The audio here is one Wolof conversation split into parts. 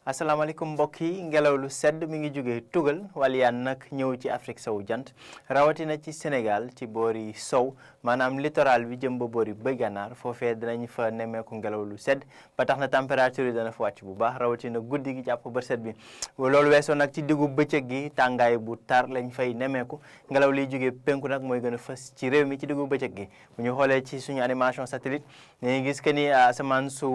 asalaamaaleykum mbokk yi ngelaw lu sedd mi ngi jóge tugal waliyaan nag ñëw ci Afrique sowu jant rawatina ci Sénégal ci boori sow maanaam littoral bi jëm ba boori bëj gànnaar foofee dinañ fa nemmeeku ngelaw lu sedd ba tax na température yi dana fa wàcc bu baax rawatina guddi gi jàpp ba set bi loolu weesoo nag ci diggu bëccëg gi tàngaay bu tar lañ fay nemmeeku ngelaw liy jóge penku nag mooy gën a fës ci réew mi ci diggu bëccëg gi bu ñu xoolee ci suñu animation satellite dañuy gis que ni asamaan su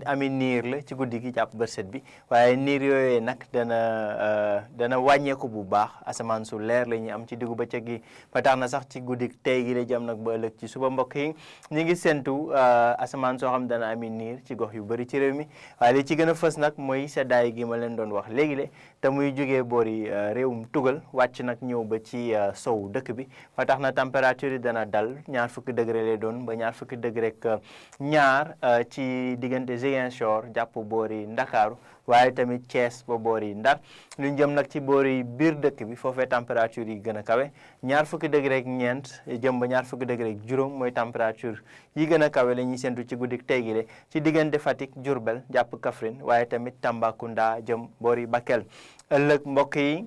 ami niir la ci guddi gi jàpp ba set bi waaye niir yooyee nag dana wàññeeku bu baax asamaan su leer la ñuy am ci diggu bëccëg gi ba tax na sax ci guddi tey gi la jëm nag ba ëllëg ci suba mbokk yi ñu ngi séntu asamaan soo xam dana ami niir ci gox yu bëri ci réew mi waaye li ci gën a fës nag mooy seddaay gi ma leen doon wax léegi-le te muy jógee boori réewum tugal wàcc nag ñëw ba ci sow dëkk bi ba tax na température yi dana dal ñaar fukki degré lay doon ba ñaar fukki degré ak ñaar ci diggante Ziguinchor jàpp boori Ndakaaru waaye tamit Thiès ba boori Ndar lu jëm nag ci boori biir dëkk bi foofee température yi gën a kawe ñaar fukki degré ak ñeent jëm ba ñaar fukki degré ak juróom mooy température yi gën a kawe la ñuy séntu ci guddik tey gi de ci diggante Fatick Diourbel jàpp Kaffrine waaye tamit Tambacounda jëm boori Bakel ëllëg mbokk yi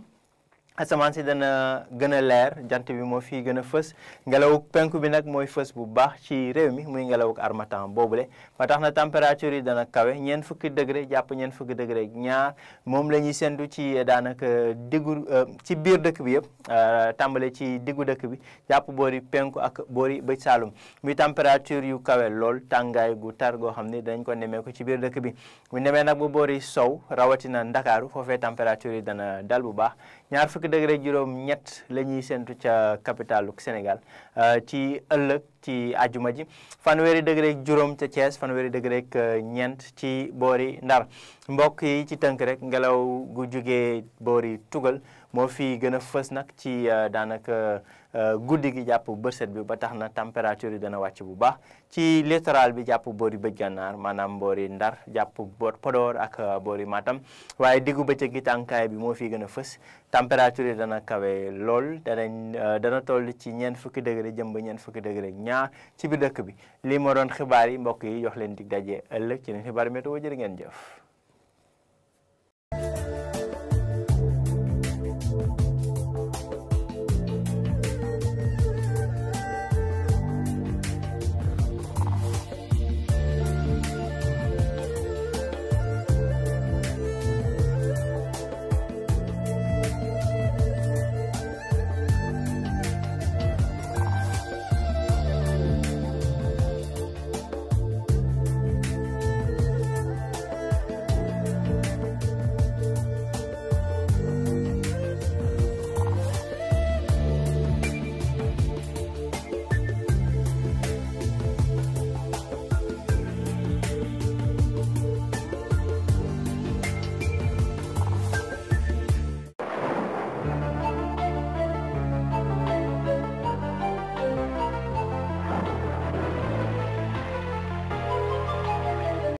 asamaan si dana gën a leer jant bi moo fii gën a fës ngelawu penku bi nag mooy fës bu baax ci réew mi muy ngelawuk armatan boobule ba tax na température yi dana kawe ñeent fukki degré jàpp ñeent fukki degré ak ñaar moom la ñuy séntu ci daanaka diggu ci biir dëkk bi yëpp tàmbale ci diggu dëkk bi jàpp boori penku ak boori bëj saalum muy température yu kawe lool tàngaay gu tar goo xam ne dañ ko nemee ko ci biir dëkk bi bu nemee nag ba boori sow rawatina Ndakaaru foofee température yi dana dal bu baax ñaar fukki degré juróom ñett la ñuy séntu ca capitalu Sénégal ci ëllëg ci àjjuma ji fanweeri degré juróom ca Thiès fanweeri degré ñeent ci boori Ndar mbokk yi ci tënk rek ngelaw gu jugee boori tugal moo fi gën a fës nag ci daanaka guddi gi jàpp bërset bi ba tax na température yi dana wàcc bu baax ci littoral bi jàpp boori bëj gànnaar maanaam boori Ndar jàpp Podor ak boori Matam waaye diggu bëccëg gi tànkaay bi moo fi gën a fës température yi dana kawe lool dana toll ci ñeent fukki degré jëm ba ñeent fukki degré ñaar ci biir dëkk bi lii moo doon xibaar yi mbokk yi jox leen dig daje ëllëg ci leen xibaar météo jërë ngeen jëf